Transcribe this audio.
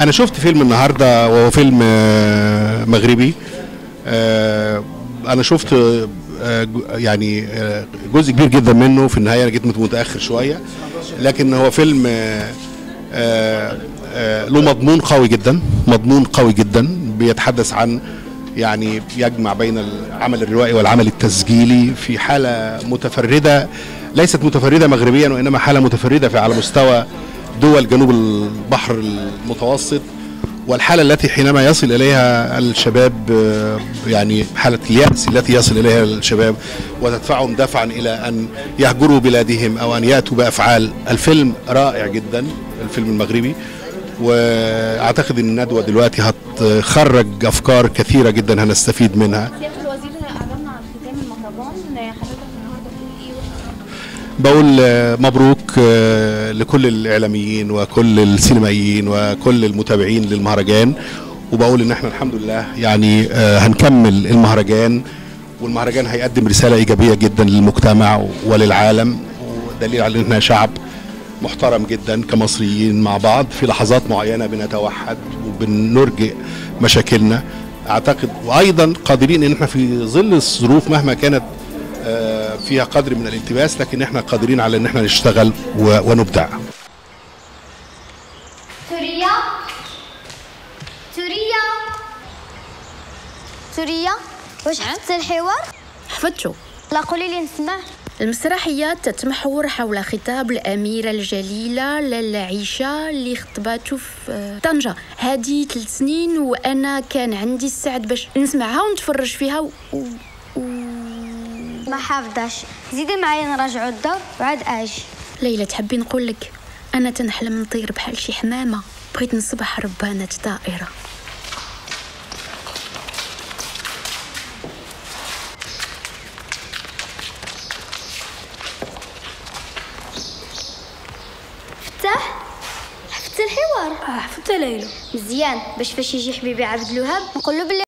انا شفت فيلم النهارده وهو فيلم مغربي. انا شفت يعني جزء كبير جدا منه في النهاية، انا جيت متاخر شوية، لكن هو فيلم له مضمون قوي جدا، مضمون قوي جدا، بيتحدث عن يعني يجمع بين العمل الروائي والعمل التسجيلي في حاله متفردة، ليست متفردة مغربيا وانما حاله متفردة في على مستوى دول جنوب البحر المتوسط، والحالة التي حينما يصل إليها الشباب يعني حالة اليأس التي يصل إليها الشباب وتدفعهم دفعا إلى أن يهجروا بلادهم أو أن يأتوا بأفعال. الفيلم رائع جدا، الفيلم المغربي، وأعتقد أن الندوة دلوقتي هتخرج أفكار كثيرة جدا هنستفيد منها. سيادة الوزير، أعلنا عن ختام المهرجان، حضرتك النهارده بتقول إيه؟ بقول مبروك لكل الإعلاميين وكل السينمائيين وكل المتابعين للمهرجان، وبقول إن احنا الحمد لله يعني هنكمل المهرجان، والمهرجان هيقدم رسالة إيجابية جدا للمجتمع وللعالم، ودليل على إن احنا شعب محترم جدا كمصريين مع بعض في لحظات معينة بنتوحد وبنرجئ مشاكلنا أعتقد، وأيضا قادرين إن احنا في ظل الظروف مهما كانت فيها قدر من الالتباس، لكن احنا قادرين على ان احنا نشتغل ونبدع. سوريا سوريا سوريا، واش حفظت الحوار؟ حفظته. لا قولي لي نسمع. المسرحية تتمحور حول خطاب الأميرة الجليلة لاله عيشة اللي خطباتو في طنجة هذه 3 سنين، وأنا كان عندي السعد باش نسمعها ونتفرج فيها ما حافظاش. زيدي معايا نراجعوا الدور وعاد اجي. ليلى تحبي نقول لك انا تنحلم نطير بحال شي حمامه، بغيت نصبح ربانه طائره. فتح، حفظت الحوار؟ حفظت ليلى مزيان، باش فاش يجي حبيبي عبد الوهاب نقول له بلي